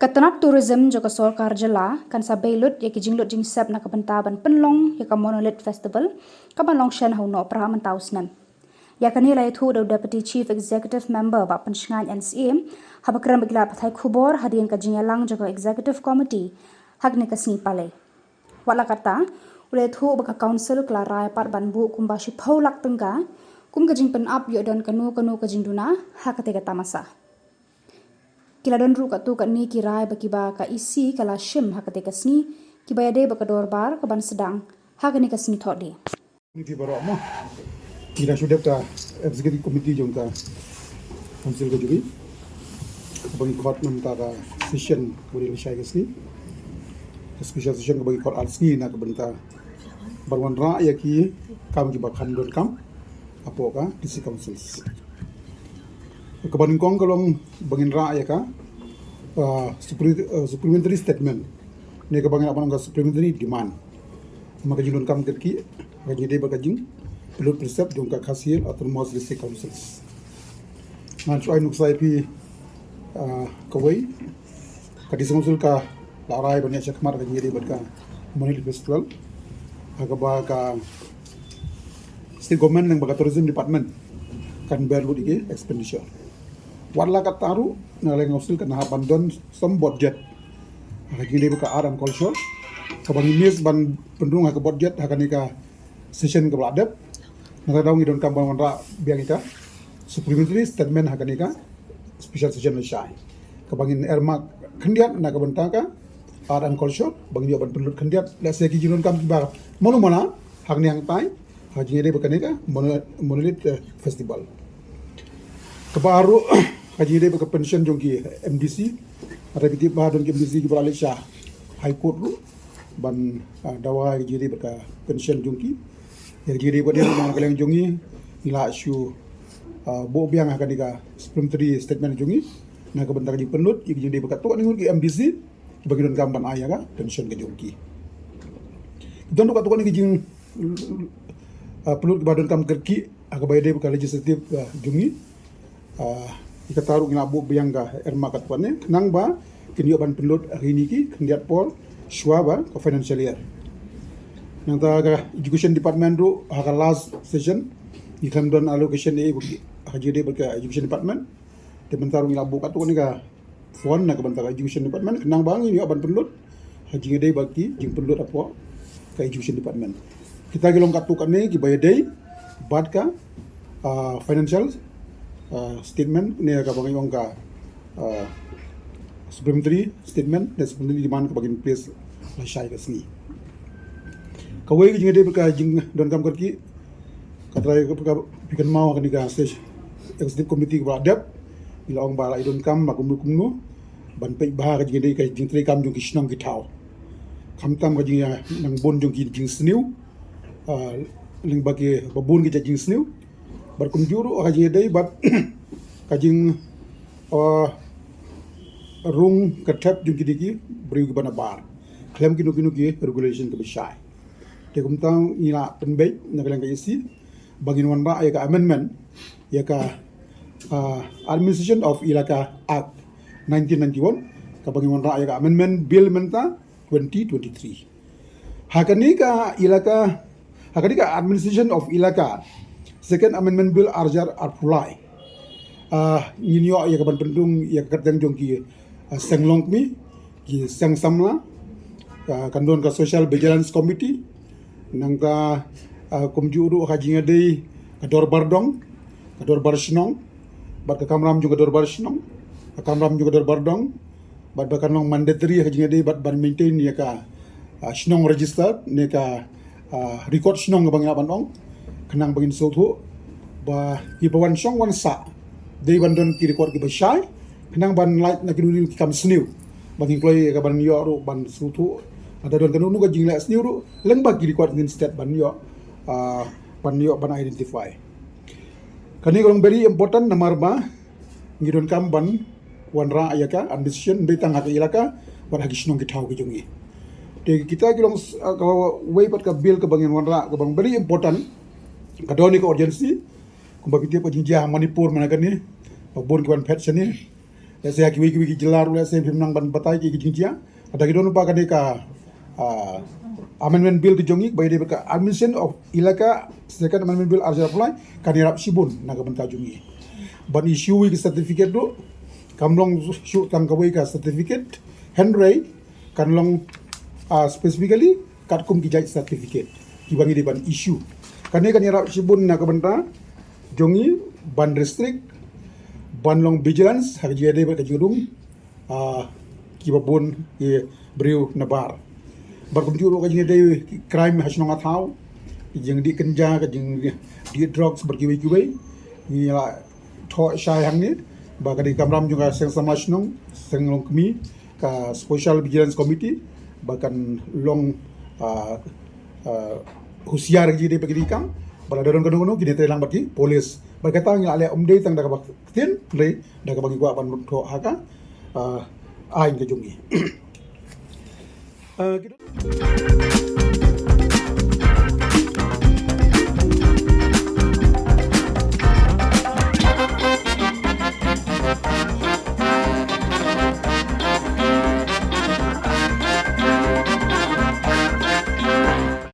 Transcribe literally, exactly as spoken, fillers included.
Ka tnat tourism jong ka sorkar jylla kan sa bei lut ïa ki jinglut jingsep na ka bynta ban pynlong ïa ka Monolith Festival, ka ban long shen ha u Nohprah mynta u snem. Ïa kane la ïathuh da u Deputy Chief Executive Member Bah Pynshngaiñ N C A haba kren bad ki lad pathai khubor hadien ka jingïalang jong ka Executive Committee ha kane ka sngi Palei. Wat la katta, u la ïathuh ba ka Council ka la rai pat ban buh kumba shiphew lak tyngka kum ka jingpynap ïoh don kano kano ka jingduna ha kata ka tamasa. Ki la don ruh katto katne ki rai ba kiba ka E C ka la shim ha kata ka sngi, kiba ïadei bad ka dorbar ka ban sdang ha kane ka sngi Thohdieng. Committee baroh mo. Ki dang shu dep ka Executive Committee jong ka Council ka jong ngi. Kaba ngi khot mynta ka session kaba dei lashai ka sngi. Ka special session kaba ngi khot ar sngi na ka bynta ban wanrah ïa ki kam kiba kham donkam hapoh ka District Councils. Kaba nyngkong ka long ba ngin rah ïa ka, uh, supplementary statement ne kaba ngi lah ban ong ka supplementary demand. Namar ka jingdonkam kyrkieh ka jingïadei bad ka jingpynlut pynsep jong ka Khasi Hills Autonomous District Councils. Ngan shu ai nuksa ïa phi, ah, kawei. Ka District Council ka la rai ban ïaid shakhmat ka jingïadei bad ka Monolith Festival. Ha kaba ka State Government lyngba ka Tourism Department kan bear lut ïa ki expenditure. Wat la katta ruh na ka liang ka Council kan hap ban don some budget ha ka jingïadei bad ka Art and Culture, kaba ngi miss ban pynrung ha ka budget ha kane ka session kaba la dep. Nangta daw ngi donkam ban wanrah biang ïa ka supplementary statement ha kane ka special session lashai, kaba ngin earmark khyndiat na ka bynta ka Art and Culture ba ngin ïoh ban pynlut khyndiat, lehse ki jingdonkam kiba mano mano ha kane hangtai ha ka jingïadei bad kane ka Mono-, Monolith, eh, Festival. Kaba ar ruh ha ka jingïadei bad ka pension jong ki M D C. Hynrei phi tip ba don ki M D C kiba la leit sha High Court ruh ban, ah, dawa ïa ka jingïadei bad ka pension jong ki. Ïa ka jingïadei bad ïa ka, na ka liang jong ngi, ngi la shu, ah, buh biang ha kane ka supplementary statement jong ngi na ka bynta ka jingpynlut ïa ka jingïadei bad katto katne ngut ki M D C kiba ki donkam ban ai ïa ka pension ka jong ki. Ki don ruh katto katne ki jing, ah, pynlut kiba donkam kyrkieh ha kaba ïadei bad ka legislative, ah, jong ngi. Ah, ïa kata ruh ngi la buh biang ka earmark katto katne khnang ba kin ïoh ban pynlut ha kine ki khyndiat por shuwa ba ka financial year. Nangta ka Education Department ruh ha ka last session ngi khlem don allocation ei ha ka jingïadei bad ka Education Department. Te mynta ruh ngi la buh katto katne ka fund na ka bynta ka Education Department khnang ba ngin ïoh ban pynlut ha ka jingïadei bad ki jingpynlut hapoh ka Education Department. Kita ki long katto katne kiba ïadei bad ka, ah, financial, ah, statement ne kaba ngi ong ka, ah, supplementary statement ne supplementary demand kaba ngin place lashai ka sngi. Kawei ka jingïadei bad ka jingdonkam kyrkieh, ka trai ka, ka phi kynmaw ha kane ka State Executive Committee kaba la dep, ngi la ong ba la ïa donkam ba kumno kumno ban peit bha ka jingïadei ka jingtrei kam jong ki shnong ki thaw. Khamtam ka jingïanang bun jong ki jingsniew, ah, lyngba kiba bun ki jait jingsniew. Bad kumjuh ruh ha ka jingïadei bad ka jing, ah, rung kyrthep jong kine ki briew kiba nabar khlem kino kino ki regulation kiba shai. Te kumta ngi la pynbeit na ka liang ka E C ba ngin wanrah ïa ka amendment ïa ka, ah, Administration of Elaka Act nineteen ninety-one, kaba ngin wanrah ïa ka amendment bill mynta twenty twenty-three. Ha kane ka elaka, ha kane ka Administration of Elaka Second Amendment Bill ar hajar arphew lai, ah, ngin ïoh ïa ka ban pynrung ïa ka kyrteng jong ki, ah, seng longkmie, ki seng samla, ah, kan don ka Social Vigilance Committee, nangta, ah, kumjuh ruh ha ka jingïadei ka dorbar dong, ka dorbar shnong, bad ka kamram jong ka dorbar shnong, ka kamram jong ka dorbar dong, bad ba kan long mandatory ha ka jingïadei bad ban maintain ïa ka, ah, shnong register ne ka, ah, record shnong kaba ngi lah ban ong, khnang ba ngin sngewthuh ba kiba wan shong wan sah dei ban don ki record kiba shai, khnang ban lait na kino kino ki kam sniew ba ngin kloi ïa ka ban ïoh ruh ban sngewthuh lada don kano kano ka jingleh sniew ruh lyngba ki record ngin stet ban ïoh, ah, ban ïoh ban identify. Kane ka long very important namar ba ngi donkam ban wanrah ïa ka administration beit tang ha ka elaka bad ha ki shnong ki thaw ki jong ngi. Te kita ki long, ah, kawei pat ka bill kaba ngin wanrah kaba long very important, ka don ïa ka urgency. Kumba phi tip ka jingjia ha Manipur mynta kane, ba bun ki wan phet shane. Lehse ha kiwei kiwei ki jylla ruh lehse phim nang ban batai ki, ki jingjia. Lada ki don ba kane ka, ah, amendment bill ka jong ngi ba ïadei bad ka Administration of Elaka, Second Amendment Bill ar hajar arphew lai kan ïarap shibun na ka bynta jong ngi. Ban issue ïa ki certificate ruh kam long shuh tang kawei ka certificate, hynrei kan long, ah, specifically katkum ki jait certificate kiba ngi dei ban issue. Kane kan ïarap shibun na ka bynta jong ngi ban restrict, ban long vigilance ha ka jingïadei bad ka jingrung, ah, kiba bun ki briew na bar. Bad kumjuh ruh ka jingïadei crime ha shnong ha thaw, ka jingdih kynja, ka jingdih drugs bad kiwei kiwei. Ngi la thoh shai hangne ba ka dei ka kamram jong ka Seng Samla Shnong, Seng Longkmie, ka Special Vigilance Committee ba kan long, ah, ah, husiar ki dei ba ki dei kam, ba lada don kano kano kin ïatreilang bad ki police. Bad kata ngi la leh ym dei tang da kaba ktien, hynrei da kaba ngi kwah ban thoh ha ka, ah, aiñ ka jong ngi. Ah, ki don